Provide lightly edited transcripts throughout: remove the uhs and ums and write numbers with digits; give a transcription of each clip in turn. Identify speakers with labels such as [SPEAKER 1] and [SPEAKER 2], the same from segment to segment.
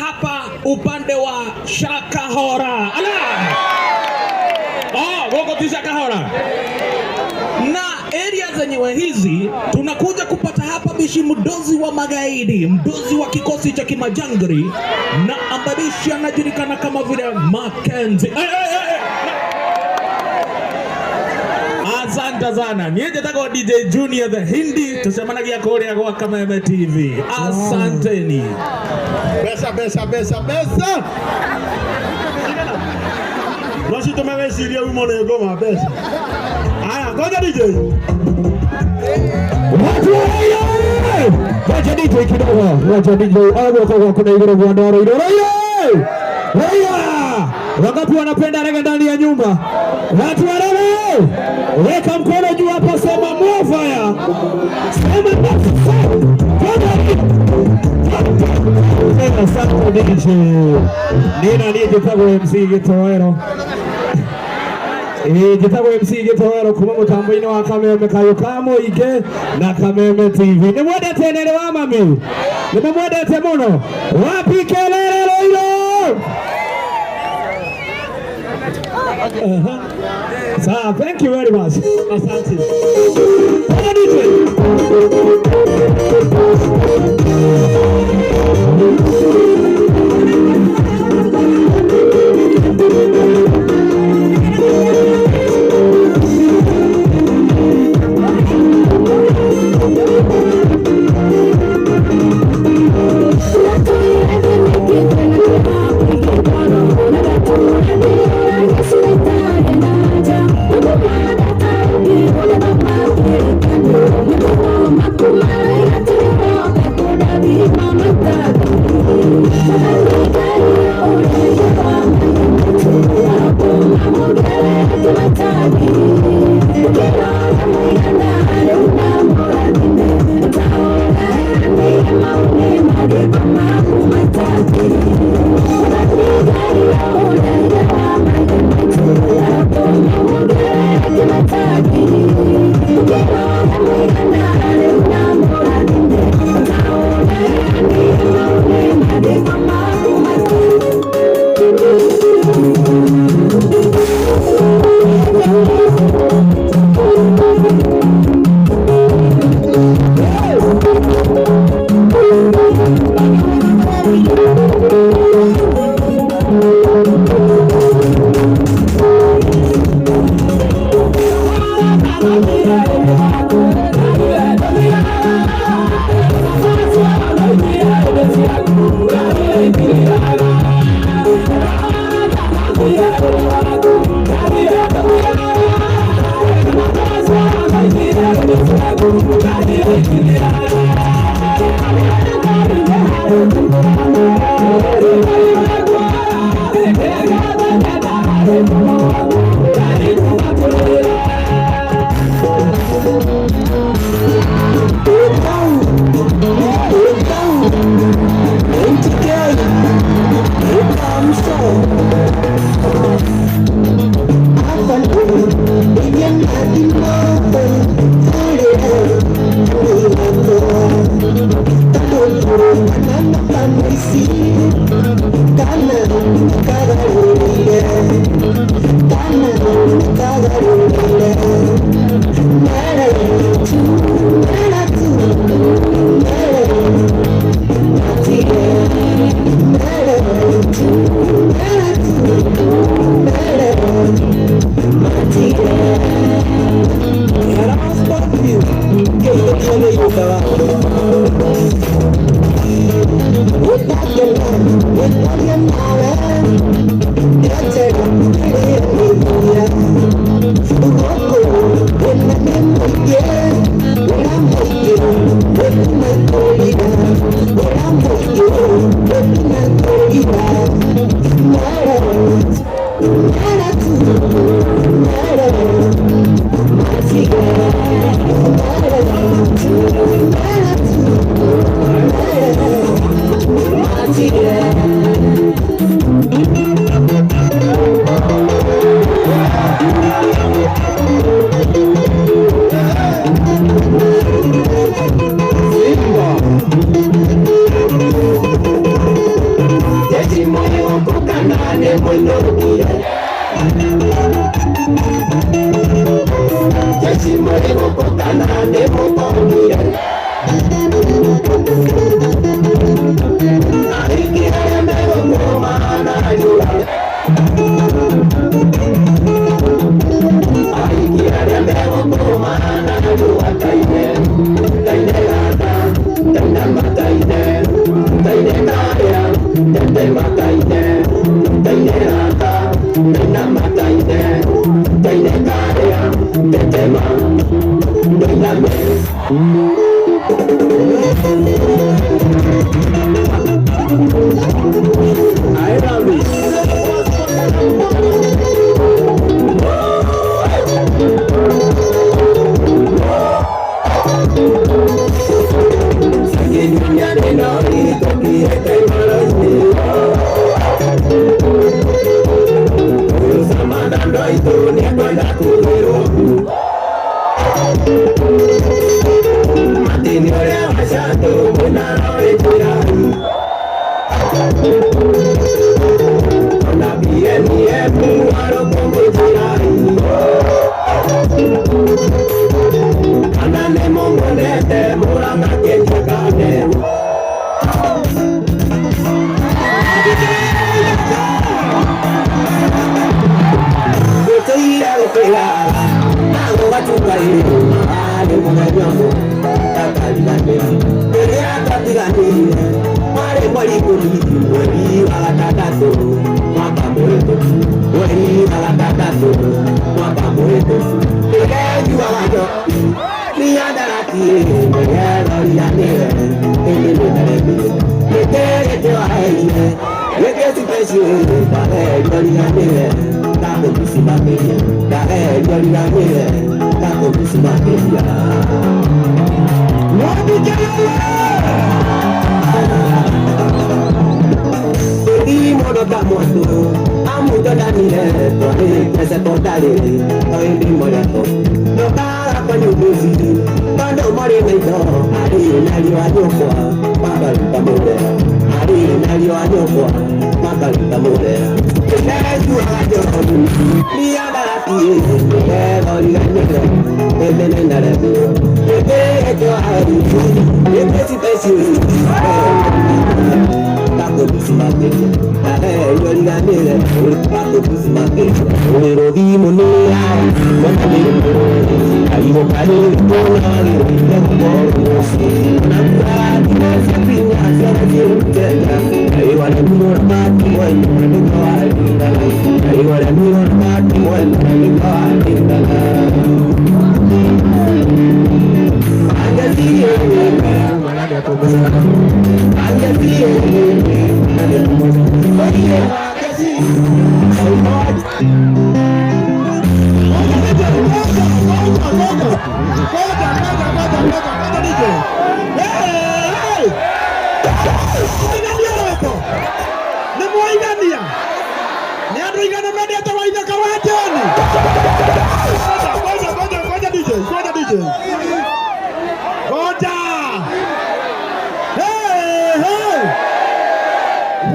[SPEAKER 1] Hapa upande wa Shakahora. Ala! Oh, gũkũ ti Shakahora. Na area zenyewe hizi tunakuja kupata hapa bishi mdozi wa magaidi, mdozi wa kikosi cha kimajangri na ambaye bishi anajulikana kama vile Mackenzie. Hey, hey, hey, hey. Asante sana. Niĩ njĩtagwo DJ Junior the Hindi, tucemanagia kũrĩa gwa Kameme TV. Asanteni.
[SPEAKER 2] Mbeca, mbeca, mbeca, mbeca. No citũme wĩcirie umo nĩ ngoma mbeca. Aya, ngoja DJ.
[SPEAKER 3] Watu wa Raila! Wacha DJ kidogo, wacha DJ agoko gwako na igũrũ bwana wa Raila. Raila! Raila! Wangapi wanapenda reggae ndani ya nyumba? Watu wa reggae! Weka mkono juu hapo, sema more fire. Sema more fire. Asante DJ. Nina niĩ njĩtagwo MC Gĩtoero. Ĩĩ njĩtagwo MC Gĩtoero kuma mũtambo-inĩ wa Kameme kayũ ka mũingĩ na Kameme TV. Nĩ mwendete nene wa mami? Nĩ mũmwendete mũno? Wapi kelele Roiro? Aha. Sawa, thank you very much.
[SPEAKER 2] Asante.
[SPEAKER 3] Panda DJ.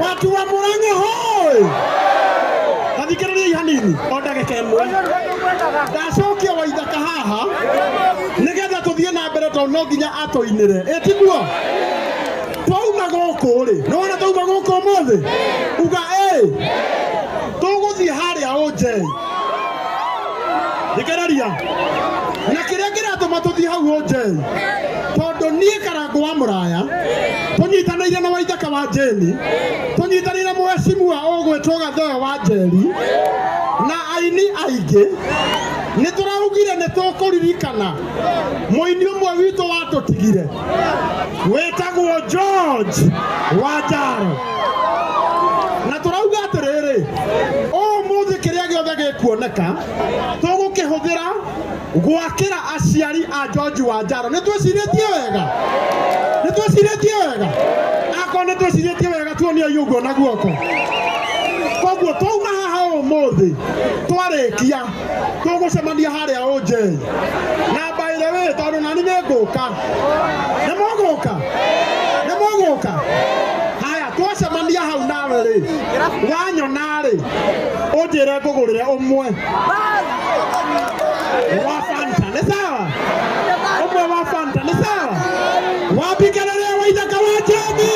[SPEAKER 2] Watu wa Murang'a hoi! Tathikĩrĩriai hanini o ndagĩka ĩmwe. Ndacokia Waithaka haha nĩgetha tũthiĩ na mbere tondũ no nginya atũinĩre. Ĩ tiguo? Twauma gũkũ rĩ, nĩwona twauma gũkũ ũmũthĩ? Uga ĩ. Tũgũthiĩ harĩa Ũnjei. Thikĩrĩria. Na kĩrĩa kĩratũma tũthiĩ hau Ũnjei, tondũ niĩ Karangũ wa Mũraya tũnyitanĩire na Waithaka wa Jane, tũnyitanĩire mheshimiwa ũgwĩtwo Gatheo wa Njeri na aini aingĩ, nĩ tũraugire nĩ tũkũririkana mũini ũmwe witũ watũtigire wĩtagwo George Wanjaro, na tũrauga atĩrĩrĩ, ũmũthĩ kĩrĩa gĩothe gĩkuoneka tũgũkĩhũthĩra gwakĩra aciari a George Wanjaro. Nĩ twĩcirĩtie wega? Nĩ twĩcirĩtie wega? Akorwo nĩ twĩcirĩtie wega tuoniai ũguo na guoko. Koguo twauma haha ũmũthĩ twarĩkia tũgũcemania harĩa Ũnjei. Na by the way, tondũ nani nĩ ngũka. Nĩ mũgũka? Nĩ mũgũka? Haya, twacemania hau nawe. Nawe rĩ wanyona rĩ ũnjĩre ngũgũrĩre ũmwe wa Fanta nĩ sawa, ũmwe wa Fanta nĩ sawa. Wambikĩrĩria Waithaka wa Jeni.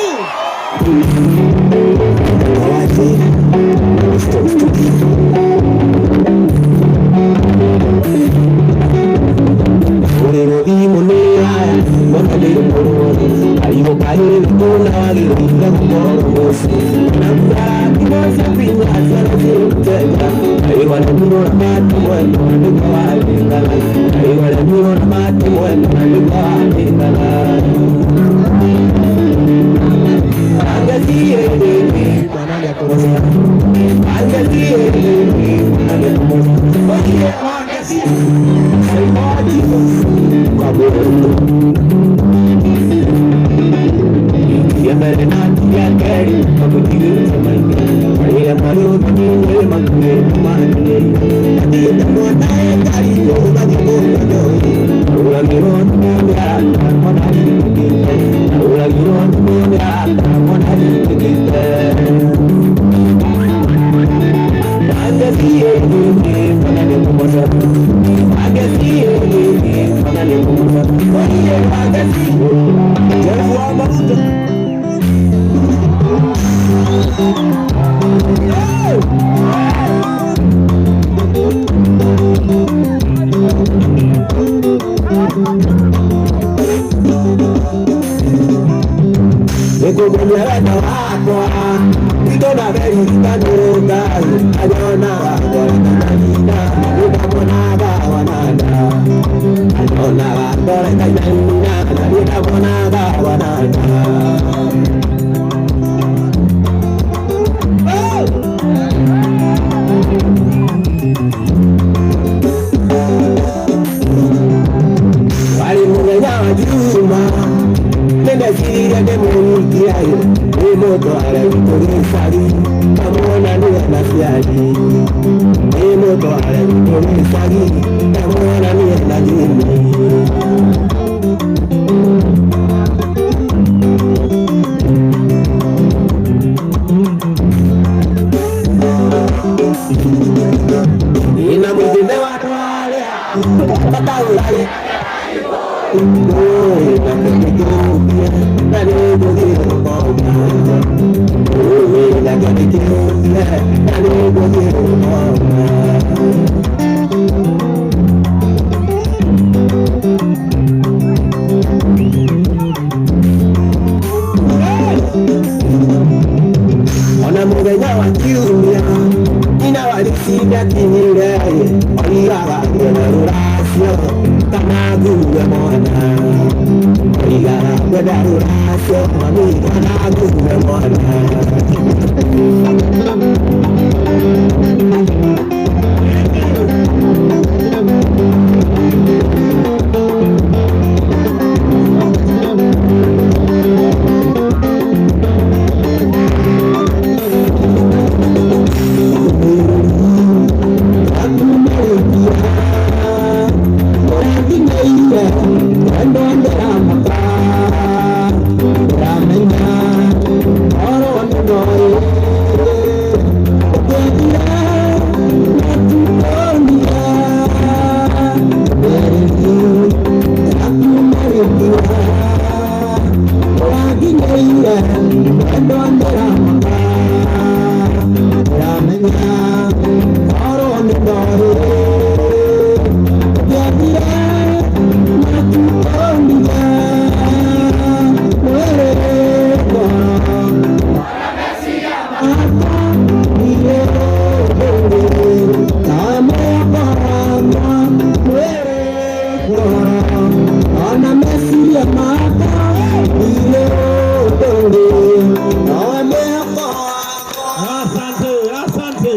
[SPEAKER 1] Asante, asante.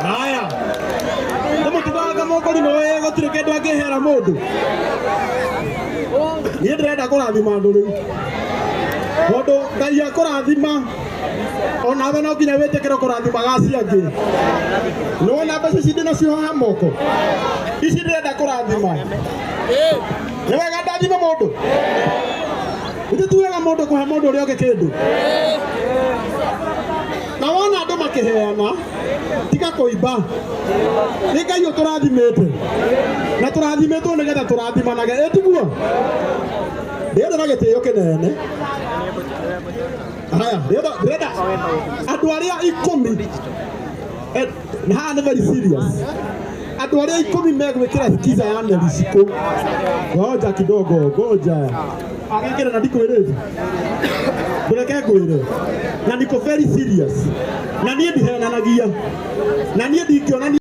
[SPEAKER 1] Haya.
[SPEAKER 2] Nĩmũtigaga moko-inĩ wega gũtirĩ kĩndũ angĩhera mũndũ. Niĩ ndĩrenda kũrathima andũ rĩu. Tondũ Ngai akũrathima onawe no nginya wĩtĩkĩre kũrathimaga acio angĩ. Nĩwona mbeca ici ndĩnacio haha moko? Ici ndĩrenda kũrathima. Nĩ wega ndathime mũndũ? Ithe ti wega mũndũ kũhe mũndũ ũrĩa ũngĩ kĩndũ. Ũgakĩheana, tiga kũimba. Nĩ Ngai ũtũrathimĩte na tũrathimĩtwo nĩgetha tũrathimanage, ĩ tiguo? Ndĩrenda na gĩtĩo kĩnene. Haya, ndĩrenda andũ arĩa 10, na haha nĩ very serious, andũ arĩa 10 megwĩkĩra skiza ya Nerisiko. Ngoja kidogo, ngoja agĩkĩra na ndikwĩrĩte, ndũreke ngwĩre, na niko very serious, na niĩ ndihenanagia, na niĩ ndingĩonania.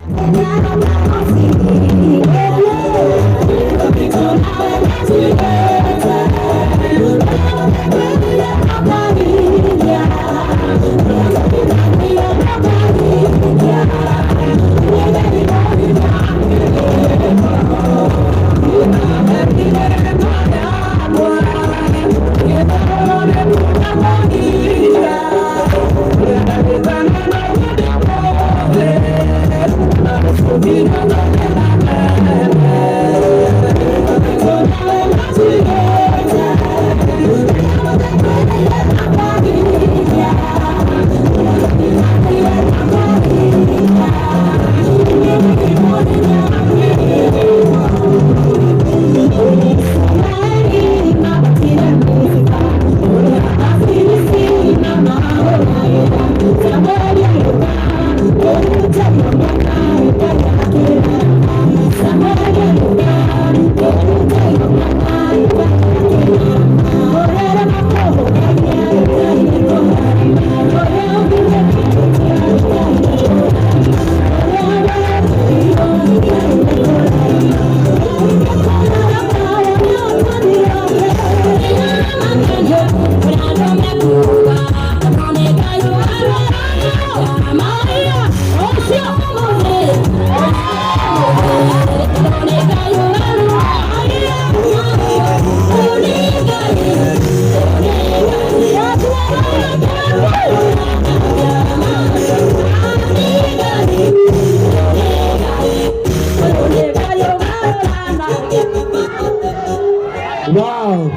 [SPEAKER 2] Wow.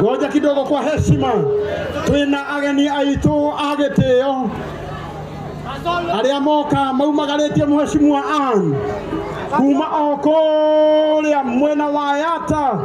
[SPEAKER 2] Ngoja kidogo kwa heshima, twina ageni aitu a gĩtĩo arĩa moka maumagarĩtie mheshimiwa Ann kuma o kũrĩa mwena wa Yata.